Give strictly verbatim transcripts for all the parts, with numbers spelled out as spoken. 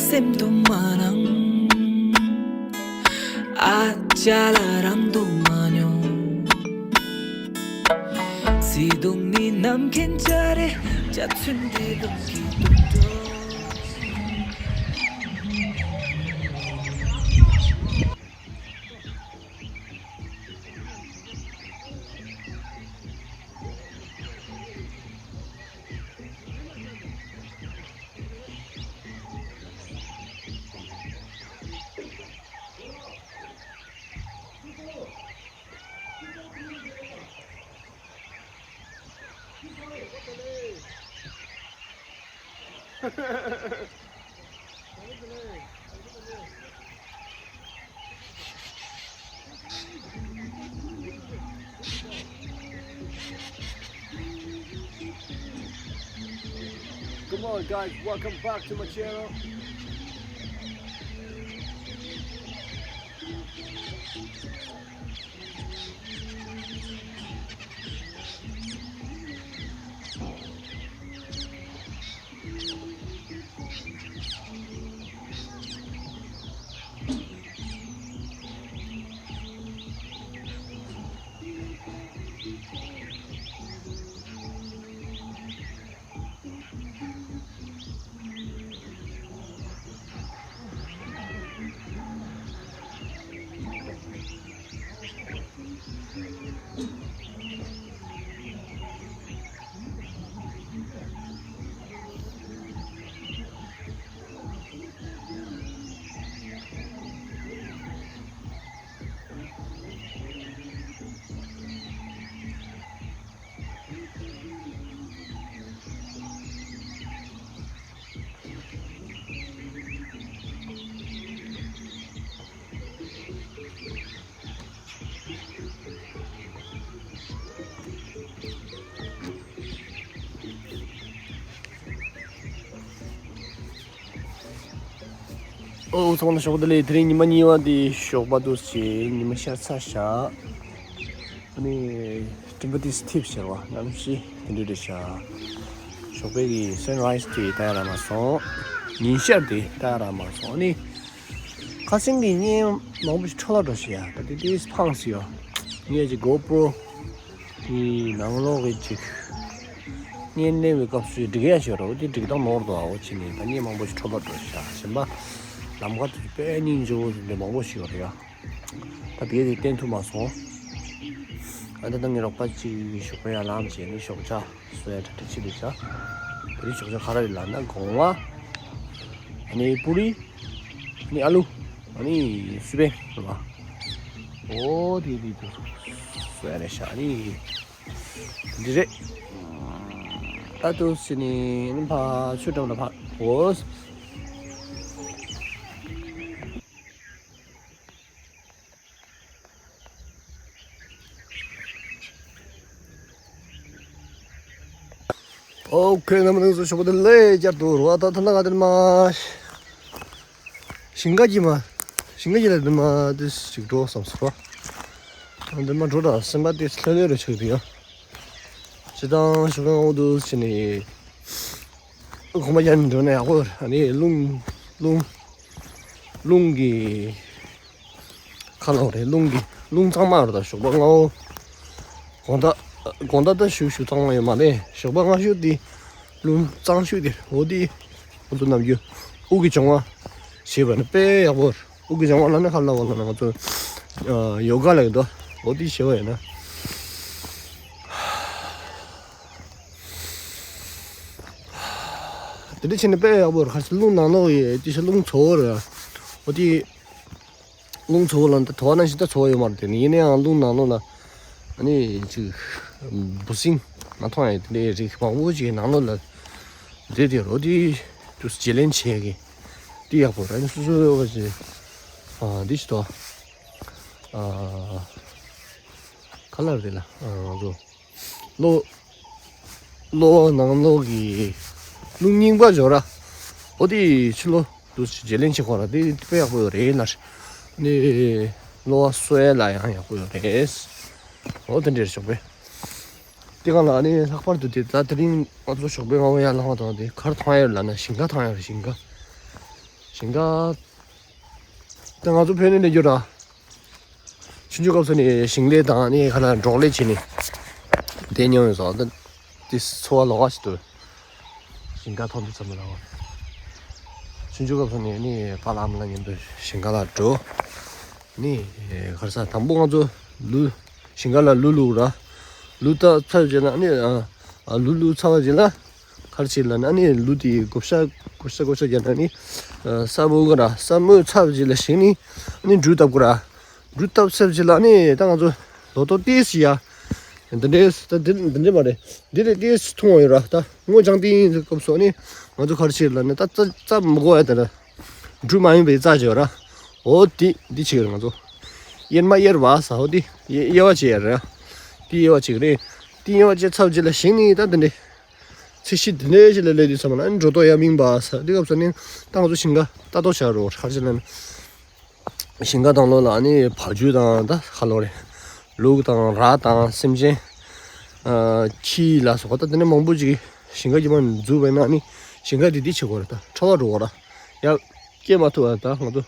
སེམས་དུ་མ་སྣང་། ཨ་ཅག་ལ་རང་དུ་མ་མྱོང་། བརྩེ་དུང་ནི་ནམ་མཁའི་འཇའ་རིས། འཇའ་ཚོན་འདི་རླུང་གིས་བཏུམས་འགྲོ། Come on, guys, welcome back to my channel. ཨོ། ཚང་མ་ལ་ཞོགས་པ་བདེ་ལེགས། དེ་རིང་ཉི་མ་གཉིས་པ་དེ་ཞོགས་པ་འདུག་སེ་ཉི་མ་ཤར་ཚར་ཤག་ཨ་ནི་སྤྲིན་པ་ཏིས་འཐིབས་ཤར་བ་གནམ་གཤིས་དེ་འདྲ་རེད་ཤག་ཞོགས་པའི་གི་སན་རའི་སི་དེ་ལྟ་ཡ་རག་མ་སོང་། ཉིན་ཤར་དེ་ལྟ་ཡ་རག་མ་སོང་། ཨ་ནི་ཁ་སང་གི་བརྙན་མང་པོ་ཞིག་འཕྲོ་བརླག་འགྲོ་ཤག་ཡ། ད་དེ་ཏིས་ཕངས་སོང་ཡ། ངས་ཅིག་གོ་པྲོ་གི་ནང་ལོགས་ཀྱི་ཅིག་བརྙན་ལེན་པའི་སྐབས་སུ་འགྲིག་ཡ་ཞིག་ཡོད་རེད། འོ་དེ་འགྲིག་སྟངས་ནོར་འདུག་ཨ། འོ་བྱས་ནས་ད་བརྙན་མང་པོ་ཞིག་འཕྲོ་བརླག་འགྲོ་ཤག་གཞན་པ་ལམ་ཁ་དེ་དཔེ་སྙིང་རྗེ་པོ་དེ་འདྲ་མང་པོ་ཞིག་ཡོད་རེད་ཡ། ད་དེ་དེ་བསྟན་ཐུབ་མ་སོང་། ཨ་ད་ད་ངའི་རོགས་པ་གཅིག་ཞོགས་པ་ཡར་ལངས་བྱས་ནས་ཞོགས་ཇ་བཟོ་ཡ་གྲ་སྒྲིག་བྱེད་དུས་ཙང་། དེ་རིང་ཞོགས་ཇ་ག་རེ་རེད་ལབ་ན་སྒོ་ང་། ཨ་ནི་པུ་རི། ཨ་ནི་ཨ་ལུ། ཨ་ནི་སུ་པན་རེད་པ། ཨོ་དེ་དེ་དེ་བཟོ་ཡ་རེད་ཤག་ཨ་ནི་འདི་རེད། ད་དུ་སི་ནི་ནི་ཕ་ཆུ་འགྲམ་ལ་ཕ་འོ། ཨོ་ཁེ། རྣམ་པ་ཚོ་ཞོགས་པ་བདེ་ལེགས། བསྐྱར་དུ་རེད་པ། ད་ཐ་ན་ག་དེར་མ་ཞིང་ཁ་གི་མ་ཞིང་ཁ་གི་ལ་དེ་མ་དེ་ཞིག་འགྲོ་བསམ་སོང་། དེ་མ་འགྲོ་ད་སེམས་པ་དེ་ལྷོད་ལྷོད་རེ་ཆགས་དེ་ཡ། ཅི་དང་ཞོགས་པ་འོ་དུ་ཕྱིན་ནས། གོམ་པ་རྒྱག་ནས་འགྲོ་ན་ཡག་པོ་རེད། ཨ་ནི་རླུང་རླུང་རླུང་གི་ཁ་ལོ་རེད། རླུང་གི་རླུང་གཙང་མ་རེད། ད་ཞོགས་པ་སྔ་པོ་དགོང་དག་དགོང་དག་ད་ཞུ་ཞུ་གཙང་མ་ཡོད་མ་རེད། ཞོགས་པ་སྔ་ཤོས་དེ་རླུང་གཙང་ཤོས་དེ་རེད། འོ་དེ་ཁོ་ཚོ་ནམ་རྒྱུན་དབུགས་ཀྱི་སྦྱོང་བ་བྱེད་པ་ནི་དཔེ་ཡག་པོ་རེད། དབུགས་ཀྱི་སྦྱོང་བ་ལབ་ན་ཁ་ལ་བ་ལ་ན་ང་ཚོ་ཡོ་ག་ལབ་ཀྱི་འདུག་འོ་དེ་བྱེད་པ་ཡིན་ན། དེ་འདྲ་བྱས་ནས་དཔེ་ཡག་པོ་རེད། ཁ་ཤས་རླུང་ནང་ལོགས་ཡི་དེ་ཤ་རླུང་ཚ་བོ་རེད། འོ་དེ་རླུང་ཚ་བོ་ལ་འདི་དོ་བ་ནང་བཞིན་ད་ཚ་བོ་ཡོད་མ་རེད། དེ་ནི་ཡིན་ན་ཡང་རླུང་ནང་ལོགས་ལ་ཨ་ནི་ཅིག་འབུ་སྲིན་མ་མཐོང་ཡ་དེ་འདྲའི་རིགས་མང་པོ་ཅིག་ནང་ལོགས་ལ་བསྡད་དེ་རོ། དེ་དུས་བརྗེ་ལེན་བྱེད་ཀྱི་དེ་ཡག་པོ་རེད། ཨ་ནི་སོ་སོ་ཡོད་པ་ཅིག་ཨ་འདི་ཞིག་དོ། ཨ་ག་ལ་རེད་ལ། ཨ་ང་ཚོ་གློ་གློ་བ་ནང་ལོགས་ཀྱི་རླུང་རྙིང་པ་འབྱོར་ར། འོ་དེ་ཕྱི་ལོགས་དུ་བརྗེ་ལེན་བྱེད་དགོས་ར། དེ་དཔེ་ཡག་པོ་ཡོད་རེད་ལ། ནི་གློ་བ་གསོ་ཡ་ལ་ཡང་ཡག་པོ་ཡོད་རེད། འོ་དེ་འདྲ་རེད། ཞོགས་པའི་དེ་གང་ལ་ཨ་ནི་ལྷག་པར་དུ་དེ་ད་དེ་རིང་ང་ཚོ་ཞོགས་པའི་སྔ་པོ་ཡར་ལངས་པ་དང་དེ་གར་ཐང་ཡོད་ལ་ན་ཞིང་ཁ་ཐང་ཡོད་རེད། ཞིང་ཁ། ཞིང་ཁ། ད་ང་ཚོ་བོད་ནས་སླེབས་རྒྱུ་ར། ཆུང་ཆུང་སྐབས་སུ་ནས་ཞིང་ལས་དང་ནི་ཁ་ལག་འབྲོག་ལས་བྱས་ནས་བསྡད་མྱོང་ཡོད་སོང་། ད་དེ་འཚོ་བ་ལོགས་ཀ་ཞིག་ཏུ་ཞིང་ཁ་ཐོག་ཏུ་འཚོ་མི་ལ། ཆུང་ཆུང་སྐབས་སུ་ནས་ནི་པཱ་ལགས་ཨ་མ་ལགས་མཉམ་དུ་ཞིང་ཁ་ལ་འགྲོ། ནི་ག་རེ་ཟ། དང་པོ་ང་ཚོ་ལུ་ཞིང་ཁ་ལ་ལུ་བླུགས་ར། ལུ་བཏབ་ཚར་རྗེས་ལ་ནི་ཨ་ཨ་ལུ་བླུགས་ཚར་བ་རྗེས་ལ། ག་རེ་བྱེད་ལབ་ན་ནི་ལུ་དེ་བགོ་བཤའ་བགོ་བཤའ་བགོ་བཤའ་རྒྱག་ན་ནི། ཨ་ས་སྨོས་དགོས་ར། ས་སྨོས་ཚར་བ་རྗེས་ལ་ཞིང་ནི་ནི་འབྲུ་བཏབ་དགོས་ར། འབྲུ་བཏབ་ཚར་བ་རྗེས་ལ་ནི་ད་ང་ཚོ་ལོ་ཐོ་ཏོག་ཙམ་ཡ། འདི་འདྲའི་ད་འདི་འདི་འདྲའི་མ་རེད། འདི་ལས་ཏོག་ཙམ་ཐུང་བ་ཡོད་ར། ད་སྔོ་ལྗང་ཏིང་ཡིན་སྐབས་སུ་ནི་ང་ཚོ་ག་རེ་བྱེད་ལབ་ན་ད་རྩྭ་རྩྭ་མི་དགོས་ཡ་དེ་འདྲ། འབྲུ་མ་ཡིན་པའི་རྩྭ་ཅིག་ཡོད་ར། འོ་དེ་འདི་བྱེད་ཀྱི་རེད་ང་ཚོ། གཡེར་མ་གཡེར་བ་ཟ། འོ་དེ་གཡེར་བ་བྱེད་ཡ་རེད། དེ་གཡེར་བ་བྱེད་ཀྱི་རེད། དེ་གཡེར་བ་བྱེད་ཚར་བ་རྗེས་ལ་ཞིང་ནི་ད་འདི་འདྲའི་ཚད་གཞི་འདི་འདྲའི་ཞིག་ལ་སླེབས་དུས་ཙམ་པ་ལ་ནི་འགྲོ་ལྡོག་ཡ་མིན་པ་ཟ། དེ་སྐབས་སུ་ནི་ད་ང་ཚོ་ཞིང་ཁ་ལྟ་རྟོག་བྱ་རོགས་ག་རེ་བྱེད་ལབ་ན། ཞིང་ཁ་དང་ལོ་ལ་ནི་བ་ཕྱུགས་དང་ད་ཁ་ལོ་རེད། ལུག་དང་ར་དང་སེམས་ཅན། ཨ་ཁྱི་ལ་སོགས་པ་ད་དེ་ནས་མང་པོ་ཅིག་ཞིང་ཁ་རྒྱུ་མ་འཛུགས་པས་ན་ནི་ཞིང་ཁ་དེ་དེ་བྱེད་དགོས་རེད། ད་འཕྲོ་བརླག་འགྲོ་གི་རེད། ཡ་སྐྱེ་མ་ཐུབ་པ་ད་ང་ཚོ་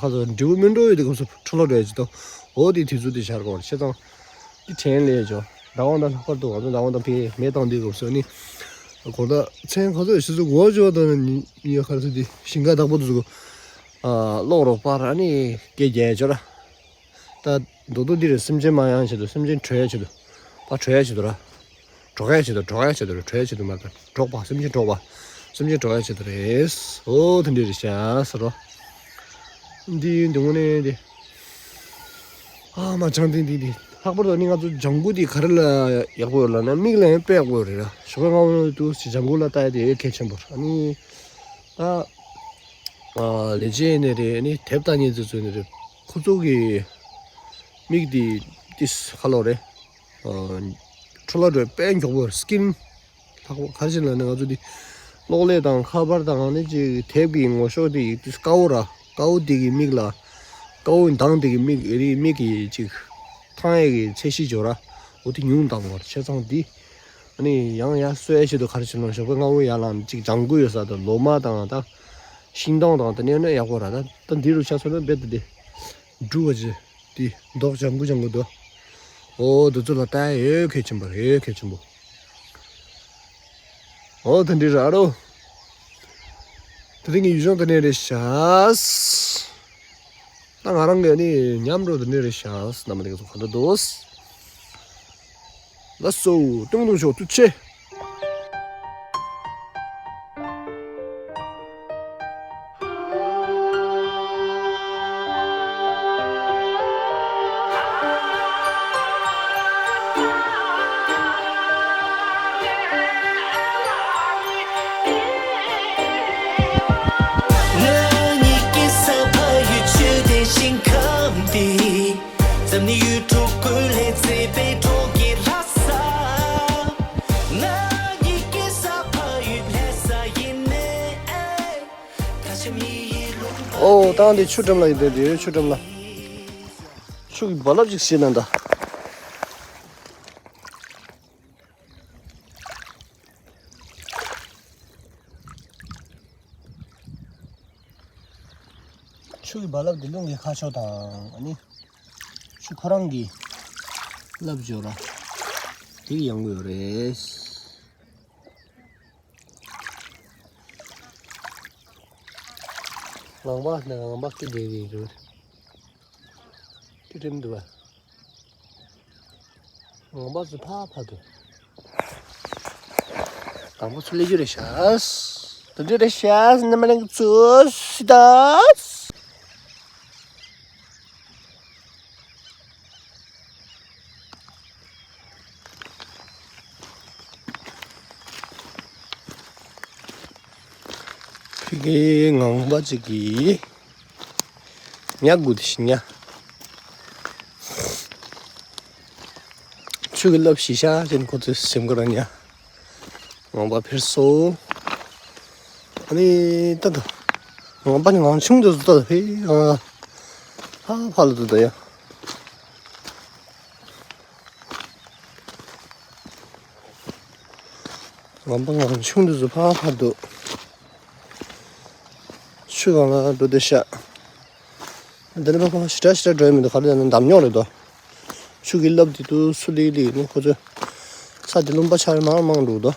ཁ་ཚོ་འབྲས་བུ་སྨིན་འགྲོ་ཡོད་དུས་སྐབས་སུ་འཕྲོ་བརླག་འགྲོ་ཡ་ཅིག་ད། འོ་དེ་དུས་ཚོད་དེ་ཆགས་དགོས་རེད། བྱས་ཙང་དེ་དྲན་ལས་ཅོ། རང་དབང་དང་ལྷག་པར་དུ་ང་ཚོ་རང་དབང་དང་ཕའི་མེ་བཏང་དུས་སྐབས་སུ་ནི་གོང་ད་མཚན་ཁ་ཚོ་ཡོད་ཤི་ཚོ་གོ་ཅོ་དང་ནི་ཡ་ཁ་ཚོ་དེ་ཞིང་ཁ་བདག་པོ་དེ་ཚོ་ཨ་གློག་རོགས་པ་ར་ནི་སྐད་རྒྱག་ཅོ་ར། ད་རྡོག་རྡོག་འདི་རེད། སེམས་ཅན་མ་ཡང་ཆེད་དུ། སེམས་ཅན་བྲོས་ཡ་ཆེད་དུ། ཕར་བྲོས་ཡ་ཆེད་དུ་ར། འགྲོ་ཡ་ཆེད་དུ། འགྲོ་ཡ་ཆེད་དུ་རེད། བྲོས་ཡ་ཆེད་དུ་མ་རེད། འབྲོག་པ། སེམས་ཅན་འབྲོག་པ། སེམས་ཅན་འགྲོ་ཡ་ཆེད་དུ་རེད། འོ་དེ་འདྲ་རེད་ཤག་ཟེར་རོ། འདི་ཡིན་དུས་དངོས་གནས་འདི། ཨ་མ་ཅང་ཏིང་ཏིང་འདི། ལྷག་པར་དུ་ནི་ང་ཚོ་ལྗང་གུ་འདི་ག་རེ་ལ་ཡག་པོ་ཡོད་ལབ་ན་མིག་ལ་ཡང་དཔེ་ཡག་པོ་ཡོད་རེད་ར། ཞོགས་པ་སྔ་པོ་ནས་འདུག་སེ་ལྗང་གུ་ལ་ལྟ་ཡ་དེ་གལ་ཆེན་པོ་རེད། ཨ་ནི། ད། ཨ་ལས་བྱེད་ནས་རེད། ནི་དེབ་ལྟ་མཁན་ཚོ་ཚོ་ནས་རེད། ཁོ་ཚོ་གི་མིག་དེ་ཏིས་ཁ་ལོ་རེད། ཨ་འཕྲོ་བརླག་འགྲོ་དཔེ་མགྱོགས་པོ་རེད། སི་ཀིན། ལྷག་པར་ག་རེ་བྱས་ན་ནི་ང་ཚོ་འདི་གློག་ཀླད་དང་ཁ་པར་དང་ནི་ཅིག་དེབ་ཀྱི་ངོ་ཤོག་དེ་ཏིས་དཀར་པོ་ར། དཀར་པོ་དེ་གི་མིག་ལ། དཀར་པོ་མདངས་དེ་གི་མིག་རེད། མིག་གི་ཅིག་ཐང་ཡས་ཀྱི་ཚད་གཞི་འཇོག་ར། འོ་དེ་ཉུང་བཏང་བར་བྱས་ཙང་འདི། ཨ་ནི་ཡང་ཡར་གསོ་ཡ་ཆེད་དུ་ག་རེ་བྱེད་ན། ཞོགས་པ་སྔ་པོ་ཡར་ལངས་ཅིག་ལྗང་གུ་ཡོད་ས་དང་ལོ་མ་དང་ད་ཤིང་སྡོང་དང་དེ་ནས་ནི་ཡག་པོ་ར། ད་ད་འདི་རུ་ཆ་མཚོན་ན་རྦད་དེ་འདི་འབྲུ་བ་ཅི་འདི་མདོག་ལྗང་གུ་ལྗང་གུ་འདུག་འོ་འདི་ཚོ་ལ་ལྟ་ཡ་ཡོད་གལ་ཆེན་པོ་རེད། གལ་ཆེན་པོ། འོ་དེ་འདྲ་ར་རོ། དེ་རིང་གི་ཡུལ་ལྗོངས་དེ་ནས་རེད་ཤག་ད་ང་རང་གི་ནི་མཉམ་རོ་དེ་ནས་རེད་ཤག་རྣམ་པ་ལྷན་རྒྱས་ཚོ་ག་འདྲ་འདུག་ལགས་སོ། ཏུང་ཏུང་ཤོག་ཐུགས་ཆེ། ཨོ་ད་འདི་ཆུ་འགྲམ་ལ་ཡིན། དེ་དེ་ཆུ་འགྲམ་ལ། ཆུ་གི་རྦ་རླབས་ཅིག་ཤེས་ན་ད། ཆུ་གི་རྦ་རླབས་འདི་རླུང་གི་ཁ་ཕྱོགས་དང་ཨ་ནི། ཆུ་ཁོ་རང་གི་རླབས་སྦྱོར་ར། དེ་གི་ཡང་དགོས་རེད། ངང་པ་ནི་ངང་པ་སྐད་བསྡད་ཀྱི་རེད། ཏི་ཏིམ་འདུག་བ། ངང་པ་ཚོ་ཕར་ཕར་འདུག་ངང་པ་ཚོ་སླེབས་རྒྱུ་རེད་ཤག་དེ་འདྲ་རེད་ཤག་རྣམ་པ་ལྷན་རྒྱས་ཚོ་སི་ད། ཕ་གིའི་ངང་པ་ཅིག་གིས་ཉ་དགུ་དེ་བཞིན་ཉ། ཆུ་གི་རླབས་ཞི་ཤ་ཅན་ཁོ་ཚོའི་སེམས་ཁར་ཉ། ངང་པ་ཕེབས་སོང་། ཨ་ནི་ད་ད། ངང་པ་ནི་ངང་ཆུང་དུ་ད་ཕེ་ཨ། ཕ་ཕ་ལ་དུ་ད་ཡ། ངང་པ་ངང་ཆུང་དུ་ཕ་ཕ་དུ། ཆུ་སྒང་ལ་འགྲོ་བསྡད་ཤག་འདི་ནས་ཕར་ཕར་ཞེ་དྲག་ཞེ་དྲག་འགྲོ་ཡ་མི་འདུག་ག་རེ་ཟེར་ན་འདམ་རྙོག་རེད་དོ། ཆུ་གི་རླབས་དེ་དུ་སུ་ལི་ལི་ནི་ཁོ་ཚོས་ས་དེ་ལུང་པ་ཆགས་མང་མང་འགྲོ་དོ།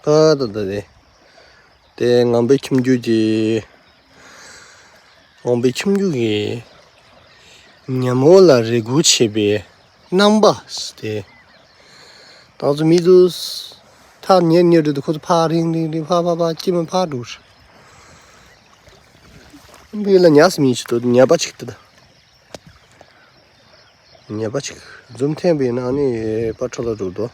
ཨ་ད་ད་དེ། དེ་ངང་པའི་ཁྱིམ་རྒྱུད་ཀྱི། ངང་པའི་ཁྱིམ་རྒྱུད་ཀྱི་ཉ་མོ་ལ་རེ་སྒུག་བྱེད་པའི་རྣམ་པ་དེ། ད་ཚོ་མི་ཚོ་ཐག་ཉེ་ཉེ་འགྲོ་དུས་ཁོ་ཚོ་ཕར་རིང་རིང་རིང་ཕར་ཕར་ཕར་ཅི་མ་ཕར་འགྲོ། བོད་ལ་ཉ་ཟེར་མི་ཞིག་འདུག་ཉ་པ་ཅིག་འདུག་ད། ཉ་པ་ཅིག་འཛུམ་འཐེན་པའི་ནང་ནས་པ་ཁྲ་ལ་འགྲོ་དོ།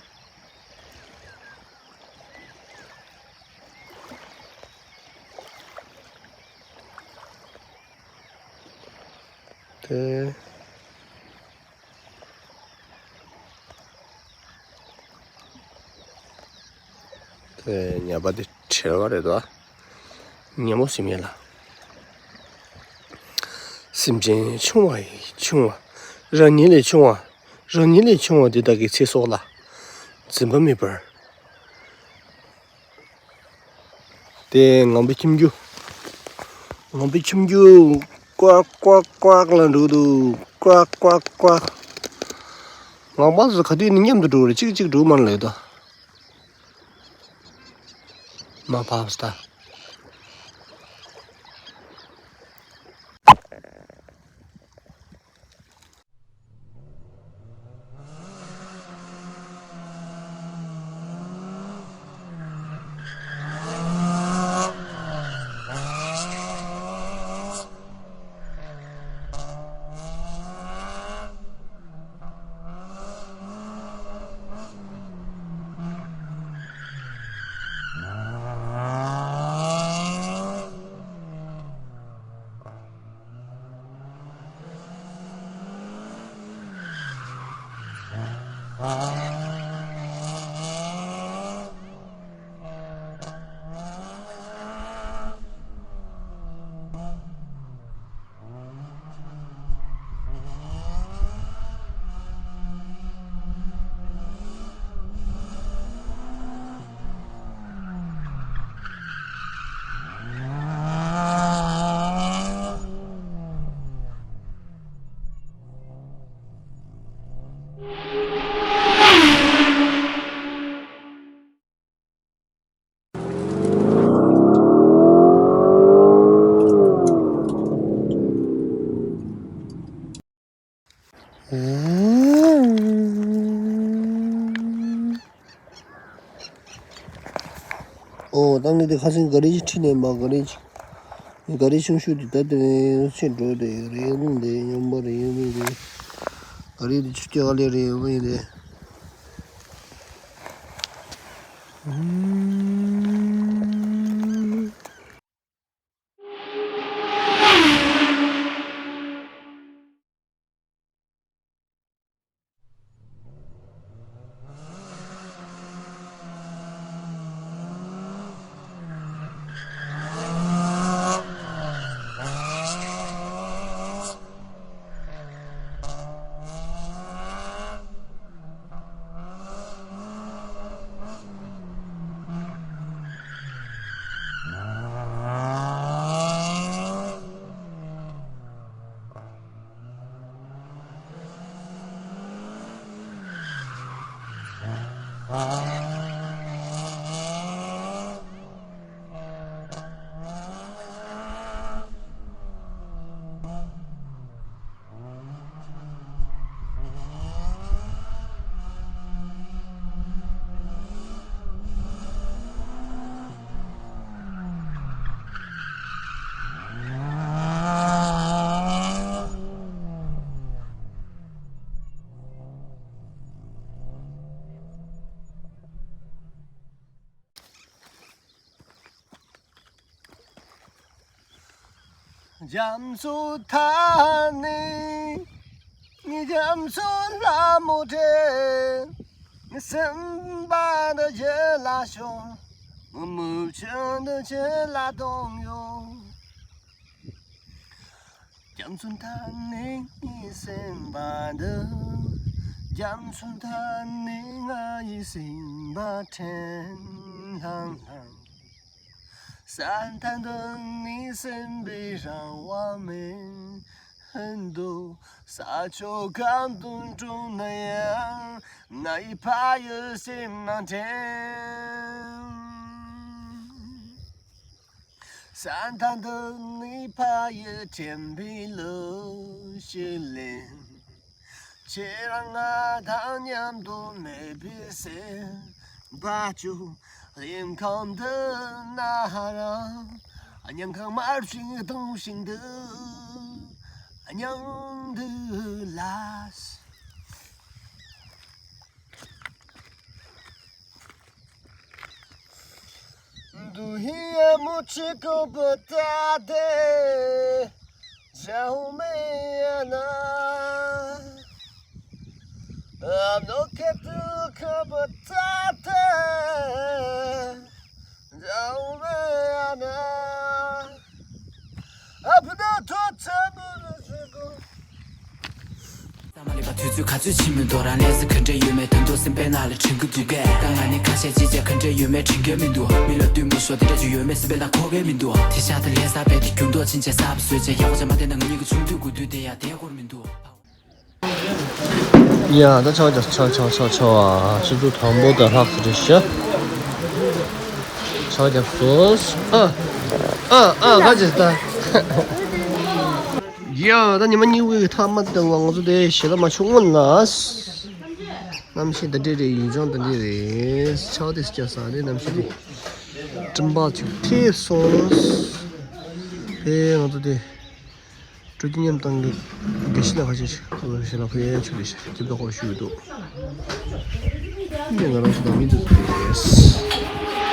དེ། དེ་ཉ་པ་དེ་བྲེལ་བ་རེད་དོ། ཉ་མོ་ཟེར་མེད་ལ། སེམས་ཅན་ཆུང་བ་ཡི་ཆུང་བ། རང་ཉིད་ལས་ཆུང་བ། རང་ཉིད་ལས་ཆུང་བ་དེ་དག་གི་ཚེ་སྲོག་ལ་འཛེམ་པ་མེད་པར། དེ་ངང་པའི་ཁྱིམ་རྒྱུད། ངང་པའི་ཁྱིམ་རྒྱུད་ཀོག་ཀོག་ཀོག་ལ་འགྲོ་འདུག་ཀོག་ཀོག་ཀོག་ངང་པ་ཚོ་ག་དུས་ནས་མཉམ་དུ་འགྲོ་རེད། གཅིག་གཅིག་འགྲོ་མ་ལེ་ད། མ་བབས་ད། ཨོ། ད་ངས་དེ་ཁ་སང་ག་རེ་ཅིག་ཁྲིད་ནས་མ་ག་རེ་ཅིག་ག་རེ་ཆུང་ཤོས་དེ་ད་དེ་ནས་ཕྱིར་འགྲོ་དེ་རེད་ལུང་དེ་སྨྱོན་པ་རེད་ལུང་དེ་ག་རེ་དེ་ཆུ་སྐྱ་ལེ་རེད་ལུང་དེ། རྒྱ་མཚོ་མཐའ་ནས་ངའི་རྒྱ་མཚོ་ལྷ་མོ་དྲན། ངའི་སེམས་པ་འདི་རྒྱུད་ལ་ཤོར། ངའི་མིག་ཆུ་འདི་ཁྱེད་ལ་གཏོང་ཡོང་། རྒྱ་མཚོ་མཐའ་ནས་ངའི་སེམས་པ་འདི་ རྒྱ་མཚོ་མཐའ་ནས་ང་ཡི་སེམས་པ་འདྲེན་ལྷང་ལྷང་། ས་མཐའ་འདི་ནས་སེམས་པའི་རང་དབང་མེད་འདུག་ས་ཕྱོགས་གང་དུ་འགྲོ་ན་ཡང་ང་ཡི་ཕ་ཡུལ་སེམས་ནང་དྲན། ས་མཐའ་འདི་ནས་ཕ་ཡུལ་དྲན་པའི་གླུ་ཞིག་ལེན། ཁྱེད་རང་ང་དང་མཉམ་དུ་མེད་པའི་སེམས་པ་བཅུག་གླིང་ཁང་འདི་ན་རང་སྙིང་ཁ་དམར་ཞིང་གདུང་ཞིང་འདུག་སྙིང་འདི་ལ། दुहिया मुझको बता दे, जाऊं मैं या ना। अपनों के दुख बता दे, जाऊं मैं या ना। अपना तो सब मुझको ཙམ་མ་ལས་པ་དུས་ཚོད་ག་ཚོད་ཕྱིན་མི་འདུག་རང་ལས་ཟིན་ག་འདྲ་ཡོད་མེད་དོན་དུ་སེམས་པའི་ནང་ལ་དྲན་གི་འདུག་གས། ད་ང་ནི་ཁ་ཤས་ཅི་བྱ་ག་འདྲ་ཡོད་མེད་དྲན་གི་མི་འདུག་མི་ལ་ལྟོས་མི་ཤོག་དེ་འདྲ་ཅིག་ཡོད་མེད་སེམས་པའི་ནང་འཁོར་གི་མི་འདུག་དེ་ཤ་དང་ལས་ས་བས་དེ་རྒྱུན་དུ་ཕྱིན་ཆད་ས་བ་བཟོས་བྱས་ཡག་པོ་བྱ་མ་བསྡད་ན་ང་གཉིས་ཀྱི་ཆུང་དུས་དགུ་དུས་དེ་ཡང་དེ་འཁོར་མི་འདུག་ཡ་ད་ཆ་བ་རྒྱབ་ཆ་ཆ་ཆ་ཆ་བ་ཆུ་ཚོད་དང་པོ་དང་ལྷག་ཙམ་རེད་ཤག་ཆ་བ་རྒྱབ་སོང་། ཨ་ཨ་ཨ་ག་ཅེ་ད། ཡ་ད་ཉི་མ་གཉིས་པའི་མཐའ་མ་དེ་ང་ཚོ་དེ་ཞེ་ད་མ་ཆུང་ངུ་ན། གནམ་གཤིས་ད་འདྲ་རེད། ཡུལ་ལྗོངས་ད་འདྲ་རེད། ཆ་བ་དེ་སྐྱ་ས་རེད། གནམ་གཤིས་དེ་སྤྲིན་པ་ཚིག་ཐེབས་སོང་། ཨེ་ང་ཚོ་དེ། སྤྲོ་སྐྱིད་མཉམ་གཏོང་གི་དགེ་བཤེས་ལགས་ཁ་ཤས་ཤིག་དགེ་བཤེས་ལགས་ཁོ་ཡན་ཆོད་ལས་ཤག་ཁྱེད་ཚོ་ཁོ་ཞུས་འདུག་ངས་ང་རང་ཚོ་དང་མི་འདུག་ཟེར།